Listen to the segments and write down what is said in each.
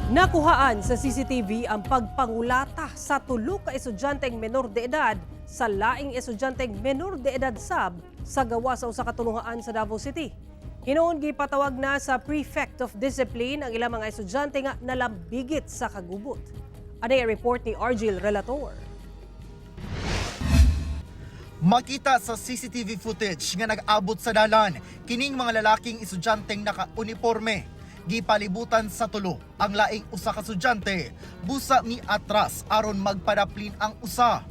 Nakuhaan sa CCTV ang pagpangulata sa tulo ka estudyanteng menor de edad sa laing estudyanteng menor de edad sab sa gawa sa usa ka tulunghaan sa Davao City. Hinuon gipatawag na sa Prefect of Discipline ang ilang mga estudyante nga nalambigit sa kagubot. Anay ang report ni Argil Relator. Makita sa CCTV footage nga nag-abot sa dalan kining mga lalaking estudyanteng naka-uniforme. Gipalibutan sa tulo ang laing usa ka estudyante, busa ni atras aron magpadaplin ang usa.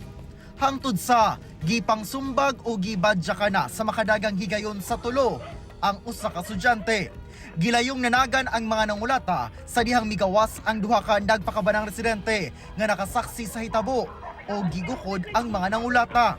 Hangtod sa gipangsumbag o gibadya na sa makadagang higayon sa tulo ang usa ka estudyante. Gilayong nanagan ang mga nangulata sa dihang migawas ang duha ka nagpakabanang residente nga nakasaksi sa hitabo o gigukod ang mga nangulata.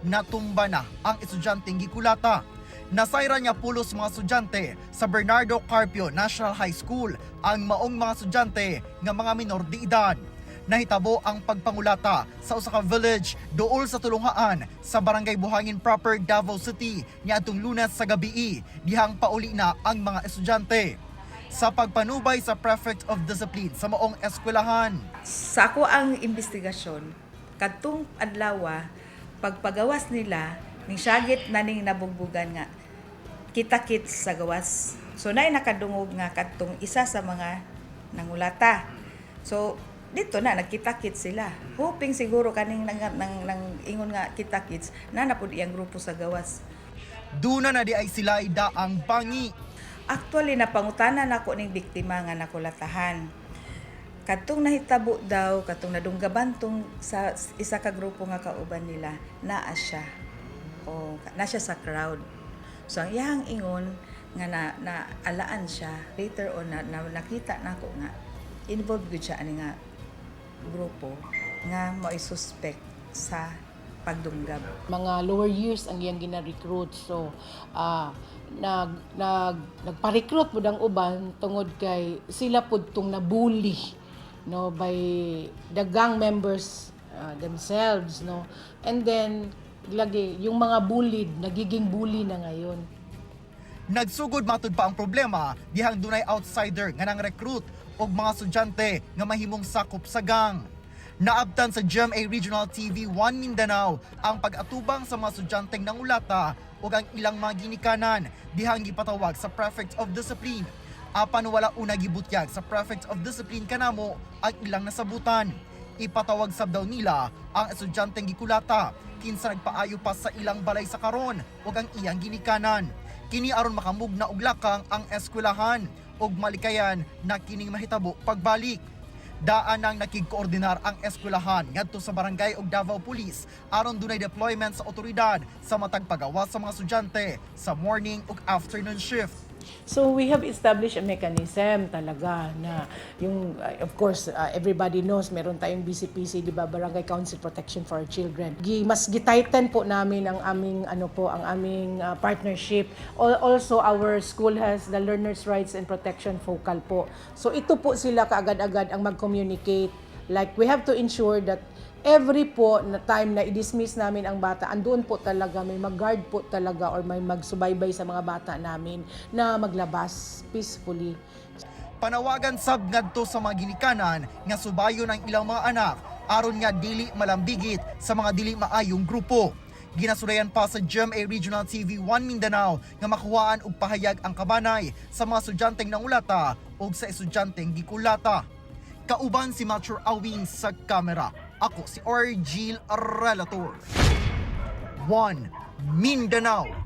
Natumba na ang estudyanteng gikulata. Nasayran niya pulos mga estudyante sa Bernardo Carpio National High School ang maong mga estudyante nga mga minor de edad. Nahitabo ang pagpangulata sa usa ka village duol sa tulunghaan sa Barangay Buhangin Proper, Davao City niadtong Lunes sa gabii dihang pauli na ang mga estudyante. Sa pagpanubay sa Prefect of Discipline sa maong eskwelahan. Sa ako ang investigasyon, kadtong adlaw, pagpagawas nila, ning syagit na ning nabugbugan nga kita-kits sa gawas. So naay nakadungog nga kadtong isa sa mga nangulata. So dito na nagkita-kits sila. Hoping siguro kaning nang ingon nga kita-kits na napud iyang grupo sa gawas. Duna na di ay sila daang bangi. Actually, napangutana nako ning biktima nga nakulatahan. Kadtong nahitabo daw, kadtong nadunggaban tong sa isa ka grupo nga kauban nila, naa siya. O, na siya sa crowd. So ang iyang ingon nga na alaan siya later on na nakita nako nga involved gud siya ani nga grupo nga mao'y suspect sa pagdunggab. Mga lower years ang iyang gina-recruit. So, nag, nag, nagpa-recruit pud ang uban tungod kay sila pud tong nabully, no, by the gang members themselves, no? And then lagi yung mga bullied, nagiging bully na ngayon. Nagsugod matud pa ang problema dihang dunay outsider nga nang recruit og mga estudyante nga mahimong sakop sa gang. Naabtan sa GMA Regional TV 1 Mindanao ang pag-atubang sa mga estudyanteng nangulata ug ang ilang mga ginikanan dihang gipatawag sa Prefect of Discipline. Apan wala una gibutyag sa Prefect of Discipline kanamo ang ilang nasabutan. Ipatawag sab daw nila ang estudyanteng gikulata kinsa nagpaayo pa sa ilang balay sa karon ug ang iyang ginikanan. Kini aron makamugna og lakang ang eskwelahan ug malikayan na kining mahitabo pagbalik. Daan nang nakigkoordinar ang eskwelahan ngadto sa barangay ug Davao Police aron dunay deployment sa otoridad sa matag pagawas sa mga estudyante sa morning ug afternoon shift. So we have established a mechanism talaga na yung of course, everybody knows meron tayong BCPC, di ba, Barangay Council Protection for Our Children. Mas gitighten po namin ang aming ano po, ang aming partnership. Also, our school has the Learners' Rights and Protection Focal po. So ito po sila kaagad-agad ang mag-communicate. Like, we have to ensure that every po na time na i-dismiss namin ang bata, andoon po talaga, may mag-guard po talaga or may magsubaybay sa mga bata namin na maglabas peacefully. Panawagan sab ngadto sa mga ginikanan nga subayon ang ilang mga anak aron nga dili malambigit sa mga dili maayong grupo. Ginasulayan pa sa GMA Regional TV 1 Mindanao nga makuhaan og pahayag ang kabanay sa mga estudyanteng nangulata ug sa estudyanteng gikulata. Kauban si Mature Awing sa kamera. Ako si Orgil Relator. 1 Mindanao.